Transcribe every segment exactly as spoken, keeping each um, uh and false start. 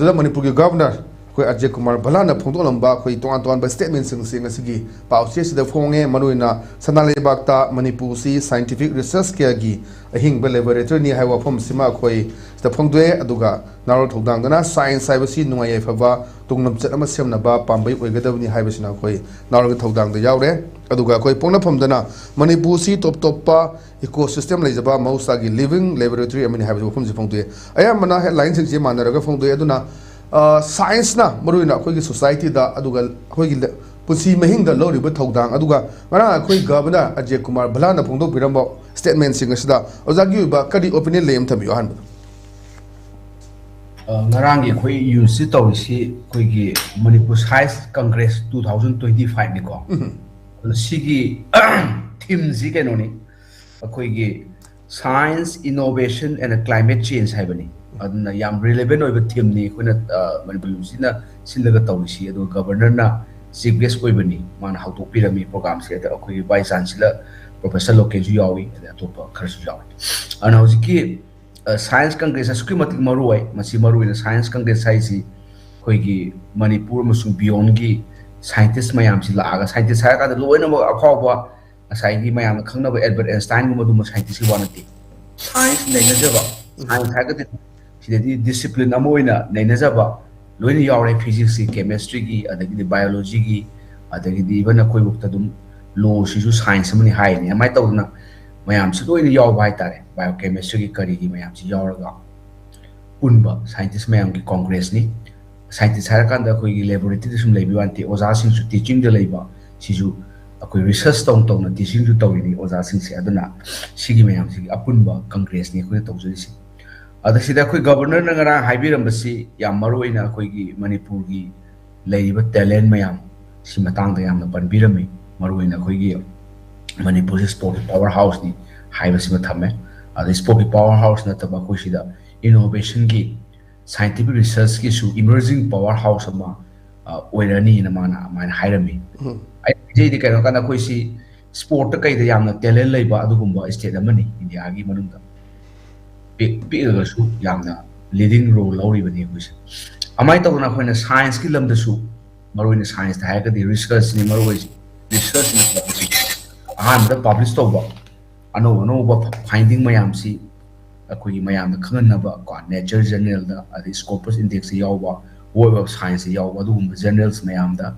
ꯑꯗꯨꯗ ꯃꯅꯤꯄꯨꯔꯒꯤ ꯒꯚꯔꯅꯔ ꯑꯩꯈꯣꯏ ꯑꯖꯌ ꯀꯨꯃꯥꯔ ꯚꯜꯂꯥꯅ ꯐꯣꯡꯗꯣꯛꯂꯝꯕ ꯑꯩꯈꯣꯏ ꯇꯣꯉꯥꯟ ꯇꯣꯉꯥꯟꯕ ꯁ꯭ꯇꯦꯠꯃꯦꯟꯁꯤꯡꯁꯤ ꯉꯁꯤꯒꯤ ꯄꯥꯎꯆꯦꯁꯤꯗ ꯐꯣꯡꯉꯦ꯫ ꯃꯔꯨꯑꯣꯏꯅ ꯁꯅꯥ ꯂꯩꯕꯥꯛꯇ ꯃꯅꯤꯄꯨꯔꯁꯤ ꯁꯥꯏꯟꯇꯤꯐꯤꯛ ꯔꯤꯁꯔꯁ ꯀꯌꯥꯒꯤ ꯑꯍꯤꯡꯕ ꯂꯦꯕꯣꯔꯦꯇꯔꯤꯅꯤ ꯍꯥꯏꯕ ꯋꯥꯐꯝꯁꯤꯃ ꯑꯩꯈꯣꯏ ꯁꯤꯗ ꯐꯣꯡꯗꯣꯛꯑꯦ꯫ ꯑꯗꯨꯒ ꯅꯥꯔꯣꯜ ꯊꯧꯗꯥꯡꯗꯅ ꯁꯥꯏꯟꯁ ꯍꯥꯏꯕꯁꯤ ꯅꯨꯡꯉꯥꯏ ꯌꯥꯏꯐꯕ ꯇꯨꯡꯂꯝꯆꯠ ꯑꯃ ꯁꯦꯝꯅꯕ ꯄꯥꯝꯕꯩ ꯑꯣꯏꯒꯗꯕꯅꯤ ꯍꯥꯏꯕꯁꯤꯅ ꯑꯩꯈꯣꯏ ꯅꯥꯔꯣꯜꯒꯤ ꯊꯧꯗꯥꯡꯗ ꯌꯥꯎꯔꯦ꯫ ꯑꯗꯨꯒ ꯑꯩꯈꯣꯏ ꯄꯣꯛꯅꯐꯝꯗꯅ ꯃꯅꯤꯄꯨꯔꯁꯤ ꯇꯣꯞ ꯇꯣꯞꯄ ꯏꯀꯣ ꯁꯤꯁꯇꯦꯝ ꯂꯩꯖꯕ ꯃꯍꯧꯁꯥꯒꯤ ꯂꯤꯚꯤꯡ ꯂꯦꯕꯣꯔꯦꯇꯔꯤ ꯑꯃꯅꯤ ꯍꯥꯏꯕꯁꯤ ꯋꯥꯐꯝꯁꯤ ꯐꯣꯡꯗꯣꯛꯑꯦ꯫ ꯑꯌꯥꯝꯕꯅ ꯍꯦꯗꯂꯥꯏꯟꯁꯤꯡꯁꯦ ꯃꯥꯟꯅꯔꯒ ꯐꯣꯡꯗꯣꯛꯑꯦ꯫ ꯑꯗꯨꯅ ꯁꯥꯏꯟꯁꯅ ꯃꯔꯨꯑꯣꯏꯅ ꯑꯩꯈꯣꯏꯒꯤ ꯁꯣꯁꯥꯏꯇꯤꯗ ꯑꯗꯨꯒ ꯑꯩꯈꯣꯏꯒꯤ ꯄꯨꯟꯁꯤ ꯃꯍꯤꯡꯗ ꯂꯧꯔꯤꯕ ꯊꯧꯗꯥꯡ, ꯑꯗꯨꯒ ꯉꯔꯥꯡ ꯑꯩꯈꯣꯏ ꯒꯚꯔꯅꯔ ꯑꯖꯌ ꯀꯨꯃꯥꯔ ꯚꯜꯂꯥꯅ ꯐꯣꯡꯗꯣꯛꯄꯤꯔꯝꯕ ꯁ꯭ꯇꯦꯠꯃꯦꯟꯁꯤꯡ ꯑꯁꯤꯗ ꯑꯣꯖꯥꯒꯤ ꯑꯣꯏꯕ ꯀꯔꯤ ꯑꯣꯄꯤꯅꯤꯌꯟ ꯂꯩ ꯑꯃ ꯊꯝꯕꯤꯌꯨ ꯑꯍꯥꯟꯕꯗ꯫ ꯑ, ꯉꯔꯥꯡꯒꯤ ꯑꯩꯈꯣꯏ ꯌꯨꯅꯤꯠꯁꯤ ꯇꯧꯔꯤꯁꯤ ꯑꯩꯈꯣꯏꯒꯤ Manipur science congress two thousand twenty ꯐꯥꯏꯚꯅꯤꯀꯣ꯫ ꯑꯗꯨꯅ ꯁꯤꯒꯤ ꯊꯤꯝꯁꯤ ꯀꯩꯅꯣꯅꯤ, ꯑꯩꯈꯣꯏꯒꯤ Science, Innovation and Climate Change ꯍꯥꯏꯕꯅꯤ꯫ ꯑꯗꯨꯅ ꯌꯥꯝ ꯔꯤꯂꯦꯚꯦꯟ ꯑꯣꯏꯕ ꯊꯤꯝꯅꯤ ꯑꯩꯈꯣꯏꯅ, ꯑ, ꯃꯅꯤꯄꯨꯔ ꯌꯨꯅꯤꯚꯔꯁꯤꯇꯤꯅ ꯁꯤꯜꯂꯒ ꯇꯧꯔꯤꯁꯤ꯫ ꯑꯗꯨꯒ ꯒꯕꯔꯅꯔꯅ ꯆꯤꯐ ꯒꯦꯁ ꯑꯣꯏꯕꯅꯤ, ꯃꯥꯅ ꯍꯧꯗꯣꯛꯄꯤꯔꯝꯃꯤ ꯄ꯭ꯔꯣꯒꯥꯝꯁꯤ꯫ ꯑꯗ ꯑꯩꯈꯣꯏꯒꯤ ꯚꯥꯏꯁ ꯆꯥꯟꯁꯦꯂꯔ ꯄ꯭ꯔꯣꯐꯦꯁꯔ ꯂꯣꯀꯦꯟꯁꯨ ꯌꯥꯎꯏ, ꯑꯗꯩ ꯑꯇꯣꯞꯄ ꯈꯔꯁꯨ ꯌꯥꯎꯏ꯫ ꯑꯗꯨꯅ ꯍꯧꯖꯤꯛꯀꯤ ꯁꯥꯏꯟꯁ ꯀꯪꯒ꯭ꯔꯦꯁ ꯑꯁꯨꯛꯀꯤ ꯃꯇꯤꯛ ꯃꯔꯨ ꯑꯣꯏ꯫ ꯃꯁꯤ ꯃꯔꯨ ꯑꯣꯏꯅ ꯁꯥꯏꯟꯁ ꯀꯪꯒ꯭ꯔꯦꯁ ꯍꯥꯏꯁꯤ ꯑꯩꯈꯣꯏꯒꯤ ꯃꯅꯤꯄꯨꯔ ꯑꯃꯁꯨꯡ ꯕꯤꯌꯣꯟꯒꯤ ꯁꯥꯏꯟꯇꯤꯁ ꯃꯌꯥꯝꯁꯤ ꯂꯥꯛꯑꯒ, ꯁꯥꯏꯟꯇꯤꯁ ꯍꯥꯏꯔꯀꯥꯟꯗ ꯂꯣꯏꯅꯃꯛ ꯑꯐꯥꯎꯕ ꯉꯁꯥꯏꯒꯤ ꯃꯌꯥꯝꯅ ꯈꯪꯅꯕ ꯑꯦꯜꯕꯔꯠ ꯑꯥꯏꯟꯁꯇꯥꯏꯟꯒꯨꯝꯕ ꯑꯗꯨꯝꯕ ꯁꯥꯏꯟꯇꯤꯁꯀꯤ ꯋꯥ ꯅꯠꯇꯦ꯫ ꯁꯥꯏꯟꯁ ꯅꯩꯅꯖꯕ, ꯁꯥꯏꯟꯁ ꯍꯥꯏꯔꯒꯗꯤ ꯁꯤꯗꯗꯤ ꯗꯤꯁꯤꯄ꯭ꯂꯤꯟ ꯑꯃ ꯑꯣꯏꯅ ꯅꯩꯅꯖꯕ ꯂꯣꯏꯅ ꯌꯥꯎꯔꯦ꯫ ꯐꯤꯖꯤꯛꯁꯀꯤ, ꯀꯦꯃꯦꯁꯇ꯭ꯔꯤꯒꯤ, ꯑꯗꯒꯤꯗꯤ ꯕꯥꯏꯑꯣꯂꯣꯖꯤꯒꯤ, ꯑꯗꯒꯤꯗꯤ ꯏꯚꯟ ꯑꯩꯈꯣꯏꯕꯨꯛꯇ ꯑꯗꯨꯝ ꯂꯣꯁꯤꯁꯨ ꯁꯥꯏꯟꯁ ꯑꯃꯅꯤ ꯍꯥꯏꯔꯤꯅꯤ꯫ ꯑꯗꯨꯃꯥꯏꯅ ꯇꯧꯗꯅ ꯃꯌꯥꯝꯁꯤ ꯂꯣꯏꯅ ꯌꯥꯎꯕ ꯍꯥꯏꯇꯥꯔꯦ꯫ ꯕꯥꯏꯑꯣ ꯀꯦꯃꯦꯁꯇ꯭ꯔꯤꯒꯤ ꯀꯔꯤꯒꯤ ꯃꯌꯥꯝꯁꯤ ꯌꯥꯎꯔꯒ ꯄꯨꯟꯕ ꯁꯥꯏꯟꯇꯤꯁ ꯃꯌꯥꯝꯒꯤ ꯀꯣꯡꯒ꯭ꯔꯦꯁꯅꯤ꯫ ꯁꯥꯏꯟꯇꯤꯁ ꯍꯥꯏꯔꯀꯥꯟꯗ ꯑꯩꯈꯣꯏꯒꯤ ꯂꯦꯕꯣꯔꯦꯇꯔꯤꯗ ꯁꯨꯝ ꯂꯩꯕ ꯋꯥ ꯅꯠꯇꯦ, ꯑꯣꯖꯥꯁꯤꯡꯁꯨ ꯇꯤꯆꯤꯡꯗ ꯂꯩꯕ, ꯁꯤꯁꯨ ꯑꯩꯈꯣꯏ ꯔꯤꯁꯔꯁ ꯇꯧꯅ ꯇꯧꯅ ꯇꯤꯆꯤꯡꯁꯨ ꯇꯧꯔꯤꯅꯤ ꯑꯣꯖꯥꯁꯤꯡꯁꯦ꯫ ꯑꯗꯨꯅ ꯁꯤꯒꯤ ꯃꯌꯥꯝꯁꯤꯒꯤ ꯑꯄꯨꯟꯕ ꯀꯪꯒ꯭ꯔꯦꯁꯅꯤ ꯑꯩꯈꯣꯏꯅ ꯇꯧꯖꯔꯤꯁꯤ꯫ ꯑꯗ ꯁꯤꯗ ꯑꯩꯈꯣꯏ ꯒꯕꯔꯅꯔꯅ ꯉꯔꯥꯡ ꯍꯥꯏꯕꯤꯔꯝꯕꯁꯤ ꯌꯥꯝ ꯃꯔꯨ ꯑꯣꯏꯅ ꯑꯩꯈꯣꯏꯒꯤ ꯃꯅꯤꯄꯨꯔꯒꯤ ꯂꯩꯔꯤꯕ ꯇꯦꯂꯦꯟ ꯃꯌꯥꯝ ꯁꯤ ꯃꯇꯥꯡꯗ ꯌꯥꯝꯅ ꯄꯟꯕꯤꯔꯝꯃꯤ꯫ ꯃꯔꯨ ꯑꯣꯏꯅ ꯑꯩꯈꯣꯏꯒꯤ ꯃꯅꯤꯄꯨꯔꯁꯤ ꯁ꯭ꯄꯣꯔꯠꯀꯤ ꯄꯥꯋꯔ ꯍꯥꯎꯁꯅꯤ ꯍꯥꯏꯕꯁꯤꯃ ꯊꯝꯃꯦ꯫ ꯑꯗꯩ ꯁ꯭ꯄꯣꯔꯠꯀꯤ ꯄꯥꯋꯔ ꯍꯥꯎꯁ ꯅꯠꯇꯕ ꯑꯩꯈꯣꯏ ꯁꯤꯗ ꯏꯅꯣꯚꯦꯁꯟꯒꯤ, ꯁꯥꯏꯟꯇꯤꯐꯤꯛ ꯔꯤꯁꯔꯁꯀꯤꯁꯨ ꯏꯃꯔꯖꯤꯡ ꯄꯥꯋꯔ ꯍꯥꯎꯁ ꯑꯃ, ꯑ, ꯑꯣꯏꯔꯅꯤꯅ ꯃꯥꯅ ꯑꯗꯨꯃꯥꯏꯅ ꯍꯥꯏꯔꯝꯃꯤ꯫ ꯑꯩ ꯍꯥꯏꯖꯩꯗꯤ ꯀꯩꯅꯣ ꯍꯥꯏꯔꯀꯥꯟꯗ ꯑꯩꯈꯣꯏꯁꯤ ꯁ꯭ꯄꯣꯔꯠꯇ ꯀꯩꯗ ꯌꯥꯝꯅ ꯇꯦꯂꯦꯟ ꯂꯩꯕ ꯑꯗꯨꯒꯨꯝꯕ ꯁ꯭ꯇꯦꯠ ꯑꯃꯅꯤ ꯏꯟꯗꯤꯌꯥꯒꯤ ꯃꯅꯨꯡꯗ꯫ ꯄꯤꯛ-, ꯄꯤꯛꯑꯒꯁꯨ ꯌꯥꯝꯅ ꯂꯤꯗꯤꯡ ꯔꯣꯜ ꯂꯧꯔꯤꯕꯅꯤ ꯑꯩꯈꯣꯏꯁꯦ꯫ ꯑꯗꯨꯃꯥꯏꯅ ꯇꯧꯗꯅ ꯑꯩꯈꯣꯏꯅ ꯁꯥꯏꯟꯁꯀꯤ ꯂꯝꯗꯁꯨ, ꯃꯔꯨꯑꯣꯏꯅ ꯁꯥꯏꯟꯁꯇ ꯍꯥꯏꯔꯒꯗꯤ ꯔꯤꯁꯔꯁꯅꯤ ꯃꯔꯨ ꯑꯣꯏꯁꯦ꯫ ꯔꯤꯁꯔꯁꯅ ꯑꯍꯥꯟꯕꯗ ꯄꯕ꯭ꯂꯤꯁ ꯇꯧꯕ ꯑꯅꯧ ꯑꯅꯧꯕ ꯐꯥꯏꯟꯗꯤꯡ ꯃꯌꯥꯝꯁꯤ ꯑꯩꯈꯣꯏꯒꯤ ꯃꯌꯥꯝꯗ ꯈꯪꯍꯟꯅꯕ ꯀꯣ, ꯅꯦꯆꯔ ꯖꯔꯅꯦꯜꯗ, ꯑꯗꯩ ꯁ꯭ꯀꯣꯄꯁ ꯏꯟꯗꯦꯛꯁꯇ ꯌꯥꯎꯕ, ꯋꯦꯕ ꯑꯣꯐ ꯁꯥꯏꯟꯁꯇ ꯌꯥꯎꯕ ꯑꯗꯨꯒꯨꯝꯕ ꯖꯔꯅꯦꯜꯁ ꯃꯌꯥꯝꯗ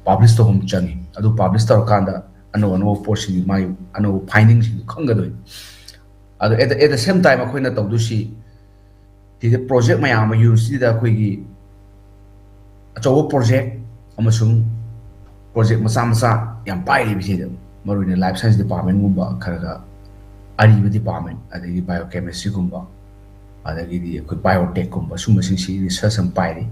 ꯄꯕ꯭ꯂꯤꯁ ꯇꯧꯕ ꯑꯃ ꯆꯪꯉꯤ꯫ ꯑꯗꯨ ꯄꯕ꯭ꯂꯤꯁ ꯇꯧꯔꯀꯥꯟꯗ ꯑꯅꯧ ꯑꯅꯧꯕ ꯄꯣꯠꯁꯤꯡꯒꯤ ꯃꯥꯒꯤ ꯑꯅꯧꯕ ꯐꯥꯏꯟꯗꯤꯡꯁꯤꯡꯗꯨ ꯈꯪꯒꯗꯣꯏꯅꯤ꯫ ꯑꯗꯣ at the, at the same time ꯑꯩꯈꯣꯏꯅ ꯇꯧꯗꯣꯏꯁꯤ ꯁꯤꯗ ꯄ꯭ꯔꯣꯖꯦꯛ ꯃꯌꯥꯝ ꯑꯃ ꯌꯨꯅꯤꯚꯔꯁꯤꯇꯤꯗ ꯑꯩꯈꯣꯏꯒꯤ ꯑꯆꯧꯕ ꯄ꯭ꯔꯣꯖꯦꯛ ꯑꯃꯁꯨꯡ ꯄ꯭ꯔꯣꯖꯦꯛ ꯃꯆꯥ ꯃꯆꯥ ꯌꯥꯝ ꯄꯥꯏꯔꯤꯕꯁꯤꯗ ꯃꯔꯨꯑꯣꯏꯅ ꯂꯥꯏꯐ ꯁꯥꯏꯟꯁ ꯗꯤꯄꯥꯔꯠꯃꯦꯟꯒꯨꯝꯕ ꯈꯔ ꯈꯔ ꯑꯔꯤꯕ ꯗꯤꯄꯥꯔꯠꯃꯦꯟ, ꯑꯗꯒꯤ ꯕꯥꯏꯑꯣ ꯀꯦꯃꯤꯁꯇ꯭ꯔꯤꯒꯨꯝꯕ, ꯑꯗꯒꯤꯗꯤ ꯑꯩꯈꯣꯏ ꯕꯥꯏꯑꯣꯇꯦꯛꯀꯨꯝꯕ ꯁꯨꯝꯕꯁꯤꯡꯁꯤ ꯔꯤꯁꯔꯁ ꯑꯃ ꯄꯥꯏꯔꯤ꯫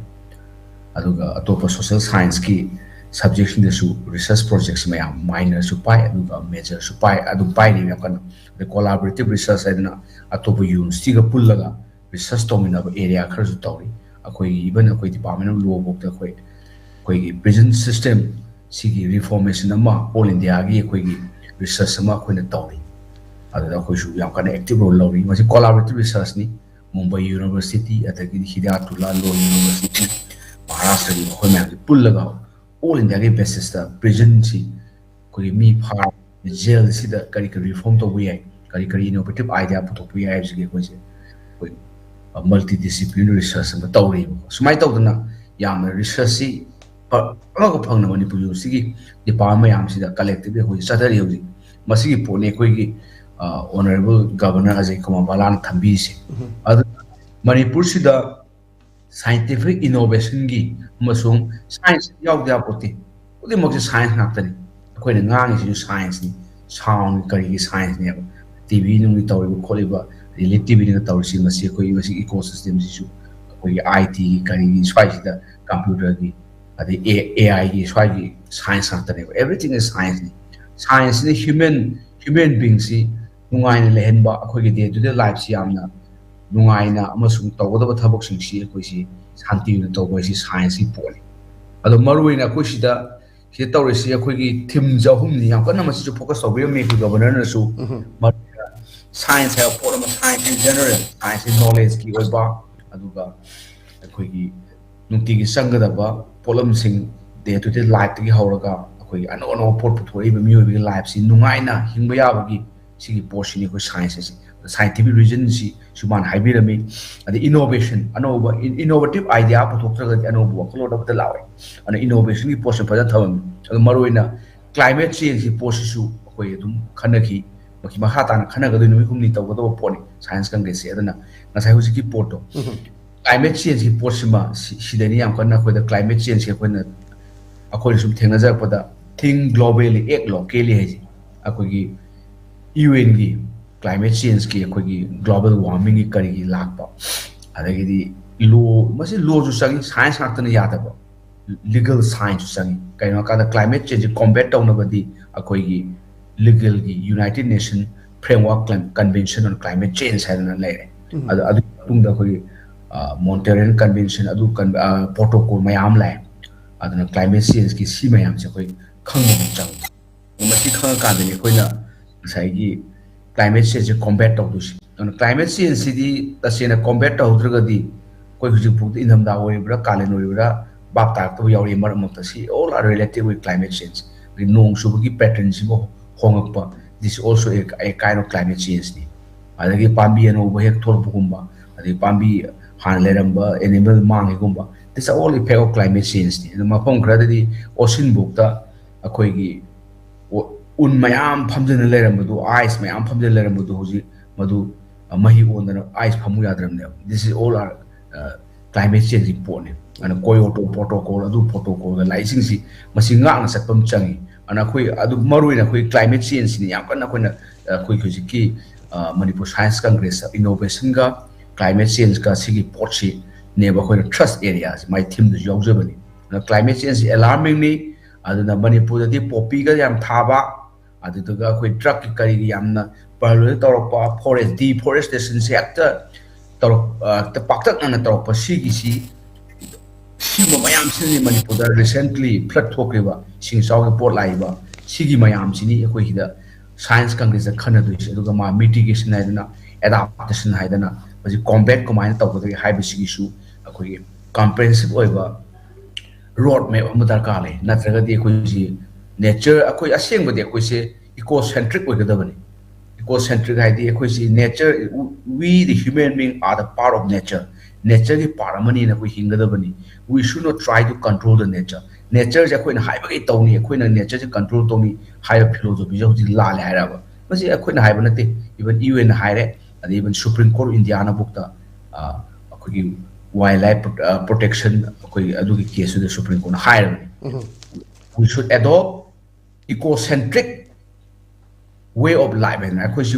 ꯑꯗꯨꯒ ꯑꯇꯣꯞꯄ ꯁꯣꯁꯦꯜ ꯁꯥꯏꯟꯁꯀꯤ ꯁꯕꯖꯦꯛꯁꯤꯡꯗꯁꯨ ꯔꯤꯁꯔꯁ ꯄ꯭ꯔꯣꯖꯦꯛꯁ ꯃꯌꯥꯝ ꯃꯥꯏꯅꯔꯁꯨ ꯄꯥꯏ, ꯑꯗꯨꯒ ꯃꯦꯖꯔꯁꯨ ꯄꯥꯏ, ꯑꯗꯨꯝ ꯄꯥꯏꯔꯤ ꯌꯥꯝ ꯀꯟꯅ꯫ ꯑꯗꯩ ꯀꯣꯂꯥꯕꯣꯔꯦꯇꯤꯞ ꯔꯤꯁꯔꯁ ꯍꯥꯏꯗꯅ ꯑꯇꯣꯞꯄ ꯌꯨꯅꯤꯚꯔꯁꯤꯇꯤꯒ ꯄꯨꯜꯂꯒ ꯔꯤꯁꯔꯁ ꯇꯧꯃꯤꯟꯅꯕ ꯑꯦꯔꯤꯌꯥ ꯈꯔꯁꯨ ꯇꯧꯔꯤ꯫ ꯑꯩꯈꯣꯏꯒꯤ ꯏꯚꯟ ꯑꯩꯈꯣꯏ ꯗꯤꯄꯥꯔꯠꯃꯦꯟ ꯑꯣꯐ ꯂꯣ ꯐꯥꯎꯗ ꯑꯩꯈꯣꯏ ꯑꯩꯈꯣꯏꯒꯤ ꯄ꯭ꯔꯤꯖꯟ ꯁꯤꯁꯇꯦꯝ ꯁꯤꯒꯤ ꯔꯤꯐꯣꯔꯃꯦꯁꯟ ꯑꯃ ꯑꯣꯜ ꯏꯟꯗꯤꯌꯥꯒꯤ ꯑꯩꯈꯣꯏꯒꯤ ꯔꯤꯁꯔꯁ ꯑꯃ ꯑꯩꯈꯣꯏꯅ ꯇꯧꯔꯤ꯫ ꯑꯗꯨꯗ ꯑꯩꯈꯣꯏꯁꯨ ꯌꯥꯝ ꯀꯟꯅ ꯑꯦꯛꯇꯤꯚ ꯔꯣꯜ ꯂꯧꯔꯤ꯫ ꯃꯁꯤ ꯀꯣꯂꯥꯕꯣꯔꯦꯇꯤꯞ ꯔꯤꯁꯔꯁꯅꯤ꯫ ꯃꯨꯝꯕꯥꯏ ꯌꯨꯅꯤꯚꯔꯁꯤꯇꯤ, ꯑꯗꯒꯤꯗꯤ ꯍꯤꯗꯥꯌꯥꯇꯨꯜꯂꯥ ꯂꯣꯟ ꯌꯨꯅꯤꯚꯔꯁꯤꯇꯤ, ꯃꯍꯥꯔꯥꯁꯇ꯭ꯔꯒꯤ ꯃꯈꯣꯏ ꯃꯌꯥꯝꯁꯦ ꯄꯨꯜꯂꯒ ꯑꯣꯜ ꯏꯟꯗꯤꯌꯥꯒꯤ ꯕꯦꯁꯤꯁꯇ ꯄ꯭ꯔꯤꯖꯟꯁꯤ ꯑꯩꯈꯣꯏꯒꯤ ꯃꯤ ꯐꯥꯔ ꯖꯦꯜꯁꯤꯗ ꯀꯔꯤ ꯀꯔꯤ ꯔꯤꯐꯣꯔꯝ ꯇꯧꯕ ꯌꯥꯏ, ꯀꯔꯤ ꯀꯔꯤ ꯏꯅꯣꯚꯦꯇꯤꯞ ꯑꯥꯏꯗꯤꯌꯥ ꯄꯨꯊꯣꯛꯄ ꯌꯥꯏ ꯍꯥꯏꯕꯁꯤꯒꯤ ꯑꯩꯈꯣꯏꯁꯦ ꯑꯩꯈꯣꯏ ꯃꯜꯇꯤ ꯗꯤꯁꯤꯄ꯭ꯂꯤꯅꯔꯤ ꯔꯤꯁꯔꯁ ꯑꯃ ꯇꯧꯔꯤꯕꯀꯣ꯫ ꯁꯨꯃꯥꯏꯅ ꯇꯧꯗꯅ ꯌꯥꯝꯅ ꯔꯤꯁꯔꯁꯁꯤ ꯐ-, ꯑꯃꯒ ꯐꯪꯅ ꯃꯅꯤꯄꯨꯔ ꯌꯨꯅꯤꯚꯔꯁꯤꯇꯤꯒꯤ ꯗꯤꯄꯥꯔꯠꯃꯦꯟ ꯃꯌꯥꯝꯁꯤꯗ ꯀꯂꯦꯛꯇꯤꯚꯂꯤ ꯑꯩꯈꯣꯏ ꯆꯠꯊꯔꯤ ꯍꯧꯖꯤꯛ꯫ ꯃꯁꯤꯒꯤ ꯄꯣꯠꯅꯤ ꯑꯩꯈꯣꯏꯒꯤ ꯑꯣꯅꯔꯦꯕꯜ ꯒꯕꯔꯅꯔ ꯑꯖꯌ ꯀꯨꯃꯥꯔ ꯚꯜꯂꯥꯅ ꯊꯝꯕꯤꯔꯤꯁꯦ꯫ ꯑꯗꯨꯅ ꯃꯅꯤꯄꯨꯔꯁꯤꯗ ꯁꯥꯏꯟꯇꯤꯐꯤꯛ ꯏꯅꯣꯚꯦꯁꯟꯒꯤ ꯑꯃꯁꯨꯡ ꯁꯥꯏꯟꯁ ꯌꯥꯎꯗ ꯌꯥꯄꯣꯠꯇꯦ꯫ ꯈꯨꯗꯤꯡꯃꯛꯁꯦ ꯁꯥꯏꯟꯁ ꯉꯥꯛꯇꯅꯤ꯫ ꯑꯩꯈꯣꯏꯅ ꯉꯥꯡꯉꯤꯁꯤꯁꯨ ꯁꯥꯏꯟꯁꯅꯤ, ꯁꯥꯎꯟ ꯀꯔꯤꯒꯤ ꯁꯥꯏꯟꯁꯅꯦꯕ꯫ ꯇꯤ ꯚꯤ ꯅꯨꯡꯒꯤ ꯇꯧꯔꯤꯕ ꯈꯣꯠꯂꯤꯕ, ꯔꯤꯂꯦꯇꯤꯚꯤꯇꯤꯅ ꯇꯧꯔꯤꯁꯤ, ꯃꯁꯤ ꯑꯩꯈꯣꯏ ꯃꯁꯤ ꯏꯀꯣ ꯁꯤꯁꯇꯦꯝꯁꯤꯁꯨ ꯑꯩꯈꯣꯏꯒꯤ ꯑꯥꯏ ꯇꯤꯒꯤ ꯀꯔꯤꯒꯤ ꯁ꯭ꯋꯥꯏꯁꯤꯗ ꯀꯝꯄ꯭ꯌꯨꯇꯔꯒꯤ ꯑꯗꯩ ꯑꯦ ꯑꯥꯏꯒꯤ ꯁ꯭ꯋꯥꯏꯒꯤ ꯁꯥꯏꯟꯁ ꯉꯥꯛꯇꯅꯦꯕ꯫ Everything is science ꯅꯤ꯫ ꯁꯥꯏꯟꯁꯁꯤꯅ ꯍ꯭ꯌꯨꯃꯦꯟ ꯍ꯭ꯌꯨꯃꯦꯟ ꯕꯤꯡꯁꯤ ꯅꯨꯡꯉꯥꯏꯅ ꯂꯩꯍꯟꯕ, ꯑꯩꯈꯣꯏꯒꯤ ꯗꯦ ꯇꯨ ꯗꯦ ꯂꯥꯏꯐꯁꯤ ꯌꯥꯝꯅ ꯅꯨꯡꯉꯥꯏꯅ ꯑꯃꯁꯨꯡ ꯇꯧꯒꯗꯕ ꯊꯕꯛꯁꯤꯡꯁꯤ ꯑꯩꯈꯣꯏꯁꯤ ꯁꯥꯟꯇꯤ ꯑꯣꯏꯅ ꯇꯧꯕ ꯍꯥꯏꯁꯤ ꯁꯥꯏꯟꯁꯀꯤ ꯄꯣꯠꯅꯤ꯫ ꯑꯗꯣ ꯃꯔꯨꯑꯣꯏꯅ ꯑꯩꯈꯣꯏ ꯁꯤꯗ ꯁꯤꯗ ꯇꯧꯔꯤꯁꯤ ꯑꯩꯈꯣꯏꯒꯤ ꯊꯤꯝꯁꯦ ꯑꯍꯨꯝꯅꯤ ꯌꯥꯝ ꯀꯟꯅ ꯃꯁꯤꯁꯨ ꯐꯣꯀꯁ ꯇꯧꯕꯤꯔꯝꯃꯤ ꯑꯩꯈꯣꯏ ꯒꯕꯔꯅꯔꯅꯁꯨ꯫ ꯃꯔꯨꯑꯣꯏꯅ ꯁꯥꯏꯟꯁ ꯍꯥꯏꯕ ꯄꯣꯠ ꯑꯃ, ꯁꯥꯏꯟꯁ ꯏꯟ ꯖꯦꯅꯔꯦꯜ, ꯁꯥꯏꯟꯁ ꯏꯟ ꯅꯣꯂꯦꯖꯀꯤ ꯑꯣꯏꯕ, ꯑꯗꯨꯒ ꯑꯩꯈꯣꯏꯒꯤ ꯅꯨꯡꯇꯤꯒꯤ ꯆꯪꯒꯗꯕ ꯄꯣꯠꯂꯝꯁꯤꯡ, ꯗꯦ ꯇꯨ ꯗꯦ ꯂꯥꯏꯐꯇꯒꯤ ꯍꯧꯔꯒ ꯑꯩꯈꯣꯏꯒꯤ ꯑꯅꯧ ꯑꯅꯧꯕ ꯄꯣꯠ ꯄꯨꯊꯣꯔꯛꯏꯕ ꯃꯤꯑꯣꯏꯕꯒꯤ ꯂꯥꯏꯐꯁꯤ ꯅꯨꯡꯉꯥꯏꯅ ꯍꯤꯡꯕ ꯌꯥꯕꯒꯤ ꯁꯤꯒꯤ ꯄꯣꯠꯁꯤꯅꯤ ꯑꯩꯈꯣꯏ ꯁꯥꯏꯟꯁ ꯑꯁꯤ꯫ ꯁꯥꯏꯟꯇꯤꯐꯤꯛ ꯔꯤꯖꯟꯁꯤꯁꯨ ꯃꯥꯅ ꯍꯥꯏꯕꯤꯔꯝꯃꯤ꯫ ꯑꯗꯩ ꯏꯅꯣꯚꯦꯁꯟ, ꯑꯅꯧꯕ ꯏꯅꯣꯚꯦꯇꯤꯞ ꯑꯥꯏꯗꯤꯌꯥ ꯄꯨꯊꯣꯛꯇ꯭ꯔꯒꯗꯤ ꯑꯅꯧꯕ ꯋꯥꯈꯜꯂꯣꯟ ꯑꯃꯠꯇ ꯂꯥꯛꯑꯣꯏ꯫ ꯑꯗꯨꯅ ꯏꯅꯣꯚꯦꯁꯟꯒꯤ ꯄꯣꯠꯁꯦ ꯐꯖꯅ ꯊꯝꯃꯝꯃꯤ꯫ ꯑꯗꯨ ꯃꯔꯨꯑꯣꯏꯅ ꯀ꯭ꯂꯥꯏꯃꯦꯠ ꯆꯦꯟꯖꯀꯤ ꯄꯣꯠꯁꯤꯁꯨ ꯑꯩꯈꯣꯏ ꯑꯗꯨꯝ ꯈꯟꯅꯈꯤ꯫ ꯃꯈ- ꯃꯈꯥ ꯇꯥꯅ ꯈꯟꯅꯒꯗꯣꯏ ꯅꯨꯃꯤꯠ ꯍꯨꯝꯅꯤ ꯇꯧꯒꯗꯕ ꯄꯣꯠꯅꯤ ꯁꯥꯏꯟꯁ ꯀꯪꯒ꯭ꯔꯦꯁꯁꯦ꯫ ꯑꯗꯨꯅ ꯉꯁꯥꯏ ꯍꯧꯖꯤꯛꯀꯤ ꯄꯣꯠꯇꯣ, ꯀ꯭ꯂꯥꯏꯃꯦꯠ ꯆꯦꯟꯖꯀꯤ ꯄꯣꯠꯁꯤꯃ ꯁꯤ- ꯁꯤꯗꯅꯤ ꯌꯥꯝ ꯀꯟꯅ ꯑꯩꯈꯣꯏꯗ ꯀ꯭ꯂꯥꯏꯃꯦꯠ ꯆꯦꯟꯖꯁꯦ ꯑꯩꯈꯣꯏꯅ ꯑꯩꯈꯣꯏꯅ ꯁꯨꯝ ꯊꯦꯡꯅꯖꯔꯛꯄꯗ think globally, act locally ꯍꯥꯏꯁꯦ ꯑꯩꯈꯣꯏꯒꯤ ꯌꯨ ꯑꯦꯟꯒꯤ ꯀ꯭ꯂꯥꯏꯃꯦꯠ ꯆꯦꯟꯖꯀꯤ ꯑꯩꯈꯣꯏꯒꯤ ꯒ꯭ꯂꯣꯕꯦꯜ ꯋꯥꯔꯃꯤꯡꯒꯤ ꯀꯔꯤꯒꯤ ꯂꯥꯛꯄ, ꯑꯗꯒꯤꯗꯤ ꯂꯣ, ꯃꯁꯤ ꯂꯣꯁꯨ ꯆꯪꯉꯤ, ꯁꯥꯏꯟꯁ ꯉꯥꯛꯇꯅ ꯌꯥꯗꯕ, ꯂꯤꯒꯜ ꯁꯥꯏꯟꯁꯁꯨ ꯆꯪꯉꯤ꯫ ꯀꯩꯅꯣ ꯍꯥꯏꯀꯥꯟꯗ ꯀ꯭ꯂꯥꯏꯃꯦꯠ ꯆꯦꯟꯖꯁꯦ ꯀꯣꯝꯕꯦꯠ ꯇꯧꯅꯕꯗꯤ ꯑꯩꯈꯣꯏꯒꯤ ꯂꯤꯒꯜꯒꯤ ꯌꯨꯅꯥꯏꯇꯦꯠ ꯅꯦꯁꯟ ꯐ꯭ꯔꯦꯝꯋꯥꯔꯛ ꯀꯟꯚꯦꯟꯁꯟ ꯑꯣꯟ ꯀ꯭ꯂꯥꯏꯃꯦꯠ ꯆꯦꯟꯖ ꯍꯥꯏꯗꯅ ꯂꯩꯔꯦ꯫ ꯑꯗꯨ ꯑꯗꯨꯒꯤ ꯃꯇꯨꯡꯗ ꯑꯩꯈꯣꯏꯒꯤ ꯃꯣꯟꯇꯦꯔꯤꯌꯟ ꯀꯟꯚꯦꯟꯁꯟ, ꯑꯗꯨ ꯄ꯭ꯔꯣꯇꯣꯀꯣꯜ ꯃꯌꯥꯝ ꯂꯥꯛꯑꯦ꯫ ꯑꯗꯨꯅ ꯀ꯭ꯂꯥꯏꯃꯦꯠ ꯆꯦꯟꯖꯀꯤ ꯁꯤ ꯃꯌꯥꯝꯁꯦ ꯑꯩꯈꯣꯏ ꯈꯪꯕ ꯑꯃ ꯆꯪꯉꯤ꯫ ꯃꯁꯤ ꯈꯪꯉꯀꯥꯟꯗꯅꯤ ꯑꯩꯈꯣꯏꯅ ꯉꯁꯥꯏꯒꯤ ꯀ꯭ꯂꯥꯏꯃꯦꯠ ꯆꯦꯟꯖꯁꯦ ꯀꯣꯝꯕꯦꯠ ꯇꯧꯗꯣꯏꯁꯦ꯫ ꯑꯗꯨꯅ ꯀ꯭ꯂꯥꯏꯃꯦꯠ ꯆꯦꯟꯖꯁꯤꯗꯤ ꯇꯁꯦꯡꯅ ꯀꯣꯝꯕꯦꯠ ꯇꯧꯍꯧꯗ꯭ꯔꯒꯗꯤ ꯑꯩꯈꯣꯏ ꯍꯧꯖꯤꯛꯐꯥꯎꯗ ꯏꯪꯊꯝꯊꯥ ꯑꯣꯏꯔꯤꯕ꯭ꯔꯥ ꯀꯥꯂꯦꯟ ꯑꯣꯏꯔꯤꯕ꯭ꯔꯥ ꯚꯥꯞ ꯇꯥꯔꯛꯇꯕ ꯌꯥꯎꯔꯤ꯫ ꯃꯔꯛ ꯃꯔꯛꯇ ꯁꯤ all are related with climate change꯫ ꯑꯩꯈꯣꯏꯒꯤ ꯅꯣꯡ ꯆꯨꯕꯒꯤ ꯄꯦꯇꯔꯟꯁꯤꯕꯨ ꯍꯣꯡꯉꯛꯄ, this is also a, a kind of climate change ꯅꯤ꯫ ꯑꯗꯒꯤ ꯄꯥꯝꯕꯤ ꯑꯅꯧꯕ ꯍꯦꯛ ꯊꯣꯛꯂꯛꯄꯒꯨꯝꯕ, ꯑꯗꯒꯤ ꯄꯥꯝꯕꯤ ꯍꯥꯟꯅ ꯂꯩꯔꯝꯕ animal ꯃꯥꯡꯉꯤꯒꯨꯝꯕ, this are all effect of climate change ꯅꯤ꯫ ꯑꯗꯨ ꯃꯐꯝ ꯈꯔꯗꯗꯤ ꯑꯣꯁꯤꯟꯕꯨꯛꯇ ꯑꯩꯈꯣꯏꯒꯤ ꯎ- ꯎꯟ ꯃꯌꯥꯝ ꯐꯝꯖꯤꯟꯅ ꯂꯩꯔꯝꯕꯗꯨ, ꯑꯥꯏꯁ ꯃꯌꯥꯝ ꯐꯝꯖꯤꯟꯅ ꯂꯩꯔꯝꯕꯗꯨ ꯍꯧꯖꯤꯛ ꯃꯗꯨ ꯑ, ꯃꯍꯤ ꯑꯣꯟꯗꯅ ꯑꯥꯏꯁ ꯐꯝꯃꯨ ꯌꯥꯗ꯭ꯔꯕꯅꯦꯕ꯫ This is all our climate changeꯀꯤ ꯄꯣꯠꯅꯤ꯫ ꯑꯗꯨꯅ ꯀꯣꯌꯣꯇꯣ ꯄ꯭ꯔꯣꯇꯣꯀꯣꯜ, ꯑꯗꯨ ꯄ꯭ꯔꯣꯇꯣꯀꯣꯜꯒ ꯂꯥꯛꯏꯁꯤꯡꯁꯤ ꯃꯁꯤ ꯉꯥꯛꯅ ꯆꯠꯄ ꯑꯃ ꯆꯪꯉꯤ꯫ ꯑꯗꯨꯅ ꯑꯩꯈꯣꯏ ꯑꯗꯨ ꯃꯔꯨꯑꯣꯏꯅ ꯑꯩꯈꯣꯏ ꯀ꯭ꯂꯥꯏꯃꯦꯠ ꯆꯦꯟꯖꯁꯤꯅꯤ ꯌꯥꯝ ꯀꯟꯅ ꯑꯩꯈꯣꯏꯅ ꯑ, ꯑꯩꯈꯣꯏ ꯍꯧꯖꯤꯛꯀꯤ ꯑ, ꯃꯅꯤꯄꯨꯔ ꯁꯥꯏꯟꯁ ꯀꯪꯒ꯭ꯔꯦꯁꯇ ꯏꯅꯣꯚꯦꯁꯟꯒ ꯀ꯭ꯂꯥꯏꯃꯦꯠ ꯆꯦꯟꯖꯀ ꯁꯤꯒꯤ ꯄꯣꯠꯁꯤꯅꯦꯕ ꯑꯩꯈꯣꯏꯅ ꯊ꯭ꯔꯁ ꯑꯦꯔꯤꯌꯥꯁꯤ ꯃꯥꯏ ꯊꯤꯝꯗꯁꯨ ꯌꯥꯎꯖꯕꯅꯤ꯫ ꯑꯗꯨꯅ ꯀ꯭ꯂꯥꯏꯃꯦꯠ ꯆꯦꯟꯖꯁꯤ ꯑꯦꯂꯥꯔꯃꯤꯡꯅꯤ꯫ ꯑꯗꯨꯅ ꯃꯅꯤꯄꯨꯔꯗꯗꯤ ꯄꯣꯄꯤꯒ ꯌꯥꯝ ꯊꯥꯕ, ꯑꯗꯨꯗꯨꯒ ꯑꯩꯈꯣꯏ ꯗ꯭ꯔꯛꯀꯤ ꯀꯔꯤꯒꯤ ꯌꯥꯝꯅ ꯄ꯭ꯔꯂꯣꯏꯗ ꯇꯧꯔꯛꯄ, ꯐꯣꯔꯦꯁ ꯗꯤꯐꯣꯔꯦꯁꯇꯦꯁꯟꯁꯦ ꯍꯦꯛꯇ ꯇꯧꯔꯛ ꯑ, ꯍꯦꯛꯇ ꯄꯥꯛꯇꯛꯅꯅ ꯇꯧꯔꯛꯄ ꯁꯤꯒꯤꯁꯤ, ꯁꯤꯒꯨꯝꯕ ꯃꯌꯥꯝꯁꯤꯅꯅꯤ ꯃꯅꯤꯄꯨꯔꯗ ꯔꯤꯁꯦꯟꯠꯂꯤ ꯐ꯭ꯂꯠ ꯊꯣꯛꯈ꯭ꯔꯤꯕ, ꯏꯁꯤꯡ ꯏꯆꯥꯎꯒꯤ ꯄꯣꯠ ꯂꯥꯛꯏꯕ, ꯁꯤꯒꯤ ꯃꯌꯥꯝꯁꯤꯅꯤ ꯑꯩꯈꯣꯏ ꯁꯤꯗ ꯁꯥꯏꯟꯁ ꯀꯪꯒ꯭ꯔꯦꯁꯇ ꯈꯟꯅꯗꯣꯏꯁꯦ, ꯑꯗꯨꯒ ꯃꯥ ꯃꯤꯇꯤꯒꯦꯁꯟ ꯍꯥꯏꯗꯅ, ꯑꯦꯗꯥꯞꯇꯦꯁꯟ ꯍꯥꯏꯗꯅ, ꯍꯧꯖꯤꯛ ꯀꯣꯝꯕꯦꯠ ꯀꯃꯥꯏꯅ ꯇꯧꯒꯗꯒꯦ ꯍꯥꯏꯕꯁꯤꯒꯤꯁꯨ ꯑꯩꯈꯣꯏꯒꯤ ꯀꯝꯄ꯭ꯔꯦꯍꯦꯟꯁꯤꯞ ꯑꯣꯏꯕ ꯔꯣꯗ ꯃꯦꯞ ꯑꯃ ꯗꯔꯀꯥꯔ ꯂꯩ꯫ ꯅꯠꯇ꯭ꯔꯒꯗꯤ ꯑꯩꯈꯣꯏꯁꯤ ꯅꯦꯆꯔ, ꯑꯩꯈꯣꯏ ꯑꯁꯦꯡꯕꯗꯤ ꯑꯩꯈꯣꯏꯁꯦ ꯏꯀꯣ ꯁꯦꯟꯇ꯭ꯔꯤꯛ ꯑꯣꯏꯒꯗꯕꯅꯤ꯫ ꯏꯀꯣ ꯁꯦꯟꯇ꯭ꯔꯤꯛ ꯍꯥꯏꯗꯤ ꯑꯩꯈꯣꯏꯁꯤ nature, we the human being are the part of nature, ꯅꯦꯆꯔꯒꯤ ꯄꯥꯔꯠ ꯑꯃꯅꯤꯅ ꯑꯩꯈꯣꯏ ꯍꯤꯡꯒꯗꯕꯅꯤ꯫ We should not try to control the nature. ꯅꯦꯆꯔꯁꯦ ꯑꯩꯈꯣꯏꯅ ꯍꯥꯏꯕꯒꯤ ꯇꯧꯅꯤ, ꯑꯩꯈꯣꯏꯅ ꯅꯦꯆꯔꯁꯦ ꯀꯟꯇ꯭ꯔꯣꯜ ꯇꯧꯅꯤ ꯍꯥꯏꯕ ꯐꯤꯂꯣꯁꯣꯐꯤꯁꯦ ꯍꯧꯖꯤꯛ ꯂꯥꯜꯂꯦ ꯍꯥꯏꯔꯕ꯫ ꯃꯁꯤ ꯑꯩꯈꯣꯏꯅ ꯍꯥꯏꯕ ꯅꯠꯇꯦ, ꯏꯚꯟ ꯌꯨ ꯑꯦꯟꯅ ꯍꯥꯏꯔꯦ, ꯑꯗꯩ ꯏꯚꯟ ꯁꯨꯄ꯭ꯔꯤꯝ ꯀꯣꯔꯠ ꯏꯟꯗꯤꯌꯥꯅ ꯕꯨꯛꯇ ꯑꯩꯈꯣꯏꯒꯤ ꯋꯥꯏꯜ ꯂꯥꯏꯐ ꯄ꯭ꯔꯣꯇꯦꯛꯁꯟ, ꯑꯩꯈꯣꯏ ꯑꯗꯨꯒꯤ ꯀꯦꯁꯇꯨꯗ supreme ꯀꯣꯔꯠꯅ ꯍꯥꯏꯔꯕꯅꯤ꯫ We should adopt ecocentric way of life ꯍꯥꯏꯅ, ꯑꯩꯈꯣꯏꯁꯤ,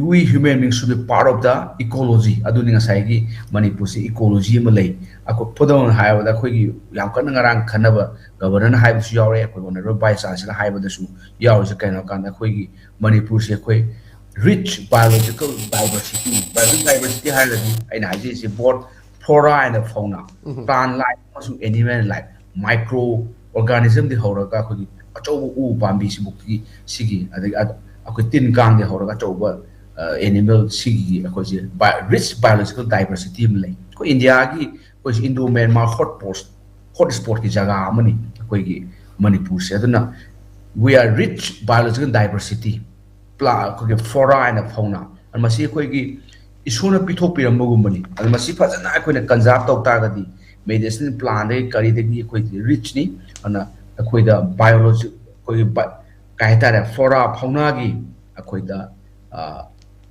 we human beings should be part of the ecology꯫ ꯑꯗꯨꯅꯤ ꯉꯁꯥꯏꯒꯤ ꯃꯅꯤꯄꯨꯔꯁꯤ ꯏꯀꯣꯂꯣꯖꯤ ꯑꯃ ꯂꯩ꯫ ꯑꯩꯈꯣꯏ ꯈꯨꯗꯝ ꯑꯣꯏꯅ ꯍꯥꯏꯔꯕꯗ, ꯑꯩꯈꯣꯏꯒꯤ ꯌꯥꯝ ꯀꯟꯅ ꯉꯔꯥꯡ ꯈꯟꯅꯕ ꯒꯕꯔꯅꯔꯅ ꯍꯥꯏꯕꯁꯨ ꯌꯥꯎꯔꯦ, ꯑꯩꯈꯣꯏ ꯑꯣꯅꯔꯦꯕꯜ ꯚꯥꯏꯁ ꯆꯥꯟꯁꯦꯂꯔ ꯍꯥꯏꯕꯗꯁꯨ ꯌꯥꯎꯔꯤꯁꯦ ꯀꯩꯅꯣ ꯍꯥꯏ ꯀꯥꯟꯗ, ꯑꯩꯈꯣꯏꯒꯤ ꯃꯅꯤꯄꯨꯔꯁꯦ ꯑꯩꯈꯣꯏ rich biological diversity, biological diversity ꯍꯥꯏꯔꯒꯗꯤ ꯑꯩꯅ ꯍꯥꯏꯖꯔꯤꯁꯦ both flora and fauna, plant life ꯑꯃꯁꯨꯡ animal life, micro organismꯗꯤ ꯍꯧꯔꯒ ꯑꯩꯈꯣꯏꯒꯤ ꯑꯆꯧꯕ ꯎ ꯄꯥꯝꯕꯤꯁꯤꯐꯥꯎꯒꯤ ꯁꯤꯒꯤ, ꯑꯗꯒꯤ ꯑꯩꯈꯣꯏ ꯇꯤꯟ ꯀꯥꯡꯗꯤ ꯍꯧꯔꯒ ꯑꯆꯧꯕ ꯑꯦꯅꯤꯃꯦꯜ ꯁꯤꯒꯤ ꯑꯩꯈꯣꯏꯁꯦ rich biological diversity ꯑꯃ ꯂꯩ꯫ ꯑꯩꯈꯣꯏ ꯏꯟꯗꯤꯌꯥꯒꯤ, ꯑꯩꯈꯣꯏꯁꯦ ꯏꯟꯗꯣ ꯃ꯭ꯌꯥꯟꯃꯥꯔ ꯍꯣꯠ ꯄꯣꯠ ꯍꯣꯠ ꯁ꯭ꯄꯣꯠꯀꯤ ꯖꯒꯥ ꯑꯃꯅꯤ ꯑꯩꯈꯣꯏꯒꯤ ꯃꯅꯤꯄꯨꯔꯁꯦ꯫ ꯑꯗꯨꯅ we are rich biological diversity, ꯄ꯭ꯂꯥ ꯑꯩꯈꯣꯏꯒꯤ flora and fauna, ꯃꯁꯤ ꯑꯩꯈꯣꯏꯒꯤ ꯏꯁꯣꯔꯅ ꯄꯤꯊꯣꯛꯄꯤꯔꯝꯕꯒꯨꯝꯕꯅꯤ꯫ ꯑꯗꯨ ꯃꯁꯤ ꯐꯖꯅ ꯑꯩꯈꯣꯏꯅ ꯀꯟꯖꯥꯔꯕ ꯇꯧ ꯇꯥꯔꯒꯗꯤ, ꯃꯦꯗꯤꯁꯤꯅꯦꯜ ꯄ꯭ꯂꯥꯟꯗꯒꯤ ꯀꯔꯤꯗꯒꯤ ꯑꯩꯈꯣꯏ ꯔꯤꯆꯅꯤ꯫ ꯑꯗꯨꯅ ꯑꯩꯈꯣꯏꯗ ꯕꯥꯏꯑꯣꯂꯣꯖꯤ, ꯑꯩꯈꯣꯏꯒꯤ ꯀꯩ ꯍꯥꯏꯇꯥꯔꯦ, ꯐ꯭ꯂꯣꯔꯥ ꯐꯥꯎꯅꯥꯒꯤ ꯑꯩꯈꯣꯏꯗ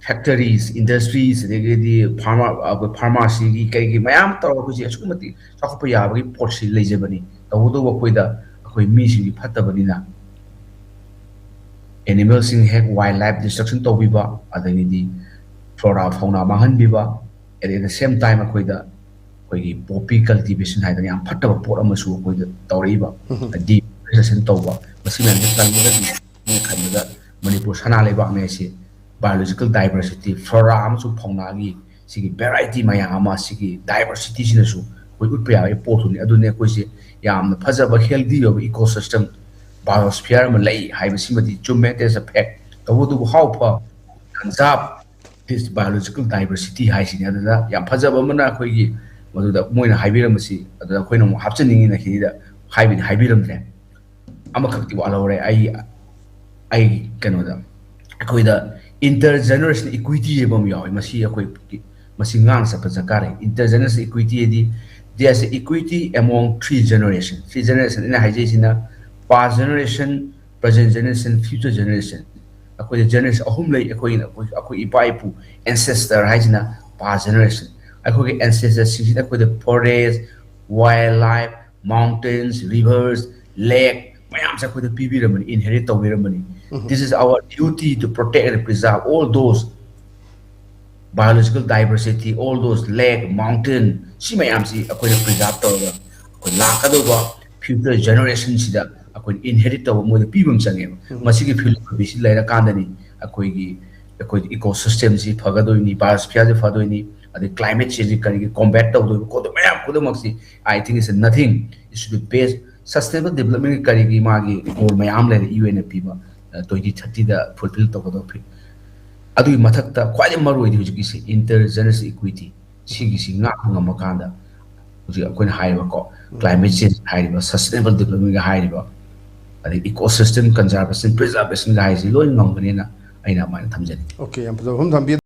ꯐꯦꯛꯇꯔꯤꯁ, ꯏꯟꯗꯁꯇ꯭ꯔꯤꯁ, ꯑꯗꯒꯤꯗꯤ ꯐꯥꯔꯃꯥ, ꯑꯩꯈꯣꯏ ꯐꯥꯔꯃꯥꯁꯤꯒꯤ ꯀꯩꯒꯤ ꯃꯌꯥꯝ ꯇꯧꯔꯒ ꯑꯩꯈꯣꯏꯁꯦ ꯑꯁꯨꯛꯀꯤ ꯃꯇꯤꯛ ꯆꯥꯎꯈꯠꯄ ꯌꯥꯕꯒꯤ ꯄꯣꯠꯁꯤ ꯂꯩꯖꯕꯅꯤ꯫ ꯇꯧꯕꯇꯕꯨ ꯑꯩꯈꯣꯏꯗ, ꯑꯩꯈꯣꯏ ꯃꯤꯁꯤꯡꯁꯤ ꯐꯠꯇꯕꯅꯤꯅ, ꯑꯦꯅꯤꯃꯦꯜꯁꯤꯡ ꯍꯦꯛ ꯋꯥꯏꯜ ꯂꯥꯏꯐ ꯗꯤꯁꯇ꯭ꯔꯛꯁꯟ ꯇꯧꯕꯤꯕ, ꯑꯗꯒꯤꯗꯤ flora ꯐꯥꯎꯅꯥ ꯃꯥꯡꯍꯟꯕꯤꯕ, at the same time ꯑꯩꯈꯣꯏꯗ ꯑꯩꯈꯣꯏꯒꯤ ꯄꯣꯄꯤ ꯀꯜꯇꯤꯚꯦꯁꯟ ꯍꯥꯏꯗꯅ ꯌꯥꯝ ꯐꯠꯇꯕ ꯄꯣꯠ ꯑꯃꯁꯨ ꯑꯩꯈꯣꯏꯗ ꯇꯧꯔꯛꯏꯕ, ꯗꯤꯐꯣꯔꯦꯁꯇꯦꯁꯟ ꯇꯧꯕ, ꯃꯁꯤ ꯃꯌꯥꯝꯁꯦ ꯀꯟꯒꯗꯕꯅꯤ꯫ ꯑꯩꯅ ꯈꯟꯕꯗ ꯃꯅꯤꯄꯨꯔ ꯁꯅꯥ ꯂꯩꯕꯥꯛꯅꯦ ꯍꯥꯏꯁꯦ, ꯕꯥꯏꯑꯣꯂꯣꯖꯤꯀꯦꯜ ꯗꯥꯏꯕꯔꯁꯤꯇꯤ, ꯐ꯭ꯂꯣꯔꯥ ꯑꯃꯁꯨꯡ ꯐꯥꯎꯅꯥꯒꯤ ꯁꯤꯒꯤ ꯚꯦꯔꯥꯏꯇꯤ ꯃꯌꯥꯝ ꯑꯃ, ꯁꯤꯒꯤ ꯗꯥꯏꯕꯔꯁꯤꯇꯤꯁꯤꯅꯁꯨ ꯑꯩꯈꯣꯏ ꯎꯠꯄ ꯌꯥꯕꯒꯤ ꯄꯣꯠꯇꯨꯅꯤ꯫ ꯑꯗꯨꯅꯤ ꯑꯩꯈꯣꯏꯁꯦ ꯌꯥꯝꯅ ꯐꯖꯕ, ꯍꯦꯜꯗꯤ ꯑꯣꯏꯕ ꯏꯀꯣ ꯁꯤꯁꯇꯦꯝ, ꯕꯥꯏꯑꯣꯁꯐꯤꯌꯔ ꯑꯃ ꯂꯩ ꯍꯥꯏꯕꯁꯤꯃꯗꯤ ꯆꯨꯝꯃꯦ, it is a fact꯫ ꯇꯧꯕꯇꯕꯨ how far conserve this biological diversity ꯍꯥꯏꯁꯤꯅꯤ꯫ ꯑꯗꯨꯗ ꯌꯥꯝ ꯐꯖꯕ ꯑꯃꯅ ꯑꯩꯈꯣꯏꯒꯤ ꯃꯗꯨꯗ ꯃꯣꯏꯅ ꯍꯥꯏꯕꯤꯔꯝꯕꯁꯤ ꯑꯗꯨꯗ ꯑꯩꯈꯣꯏꯅ ꯑꯃꯨꯛ ꯍꯥꯞꯆꯅꯤꯡꯉꯤꯅ ꯁꯤꯗ ꯍꯥꯏꯕꯗꯤ ꯍꯥꯏꯕꯤꯔꯝꯗ꯭ꯔꯦ꯫ ꯑꯃꯈꯛꯇꯤ ꯋꯥꯠꯍꯧꯔꯦ꯫ ꯑꯩ ꯑꯩ ꯀꯩꯅꯣꯗ ꯑꯩꯈꯣꯏꯗ intergenerational equity ꯍꯥꯏꯕ ꯑꯃ ꯌꯥꯎꯋꯤ꯫ ꯃꯁꯤ ꯑꯩꯈꯣꯏ ꯃꯁꯤ ꯉꯥꯡ ꯆꯠꯄ ꯗꯔꯀꯥꯔ ꯂꯩ꯫ Intergenerational equity ꯍꯥꯏꯗꯤ there's equity among three generation, three generation ꯑꯩꯅ ꯍꯥꯏꯖꯩꯁꯤꯅ past generation, present generation, future generation꯫ ꯑꯩꯈꯣꯏꯗ generation ꯑꯍꯨꯝ ꯂꯩ꯫ ꯑꯩꯈꯣꯏꯅ ꯑꯩꯈꯣꯏ ꯑꯩꯈꯣꯏ ꯏꯄꯥ ꯏꯄꯨ ancestor ꯍꯥꯏꯁꯤꯅ past generation꯫ ꯑꯩꯈꯣꯏꯒꯤ ancestorꯁꯤꯡꯁꯤꯅ ꯑꯩꯈꯣꯏꯗ forest, wildlife, mountains, rivers, lake ꯃꯌꯥꯝꯁꯦ ꯑꯩꯈꯣꯏꯗ ꯄꯤꯕꯤꯔꯝꯕꯅꯤ, inherit ꯇꯧꯕꯤꯔꯝꯕꯅꯤ꯫ This is our duty to protect and preserve all those biological diversity, all those lake, mountain, ꯁꯤ ꯃꯌꯥꯝꯁꯤ ꯑꯩꯈꯣꯏꯅ preserve ꯇꯧꯔꯒ ꯑꯩꯈꯣꯏ ꯂꯥꯛꯀꯗꯧꯕ future generationꯁꯤꯗ ꯑꯩꯈꯣꯏꯅ inherit ꯇꯧꯕ ꯃꯣꯏꯗ ꯄꯤꯕ ꯑꯃ ꯆꯪꯉꯦꯕ꯫ ꯃꯁꯤꯒꯤ philosophyꯁꯤ ꯂꯩꯔꯀꯥꯟꯗꯅꯤ ꯑꯩꯈꯣꯏꯒꯤ ꯑꯩꯈꯣꯏ ecosystemꯁꯤ ꯐꯒꯗꯣꯏꯅꯤ, biosphereꯁꯤ ꯐꯗꯣꯏꯅꯤ, ꯑꯗꯩ climate changeꯁꯤ ꯀꯔꯤꯒꯤ combat ꯇꯧꯗꯣꯏꯕ ꯈꯣꯠꯇꯣꯏꯕ ꯃꯌꯥꯝ ꯈꯨꯗꯤꯡꯃꯛꯁꯤ I think it's nothing, it should be based sustainable development ꯀꯔꯤꯒꯤ ꯃꯥꯒꯤ goal ꯃꯌꯥꯝ ꯂꯩꯔꯦ UNꯅ ꯄꯤꯕ twenty thirtyꯗ fulfill ꯇꯧꯒꯗꯧꯕ꯫ ꯑꯗꯨꯒꯤ ꯃꯊꯛꯇ ꯈ꯭ꯋꯥꯏꯗꯒꯤ ꯃꯔꯨ ꯑꯣꯏꯗꯤ ꯍꯧꯖꯤꯛꯀꯤꯁꯤ intergenerational equity ꯁꯤꯒꯤꯁꯤ ꯉꯥꯛꯄ ꯉꯝꯃꯀꯥꯟꯗ ꯍꯧꯖꯤꯛ ꯑꯩꯈꯣꯏꯅ ꯍꯥꯏꯔꯤꯕꯀꯣ climate change ꯍꯥꯏꯔꯤꯕ, sustainable developmentꯒ ꯍꯥꯏꯔꯤꯕ, ꯑꯗꯩ ecosystem conservation, preservationꯒ ꯍꯥꯏꯔꯤꯁꯤ ꯂꯣꯏ ꯉꯝꯒꯅꯤꯅ ꯑꯩꯅ ꯑꯗꯨꯃꯥꯏꯅ ꯊꯝꯖꯅꯤꯡꯉꯤ꯫ Okay, ꯌꯥꯝ ꯐꯖꯕ ꯋꯥꯐꯝ ꯊꯝꯕꯤ꯫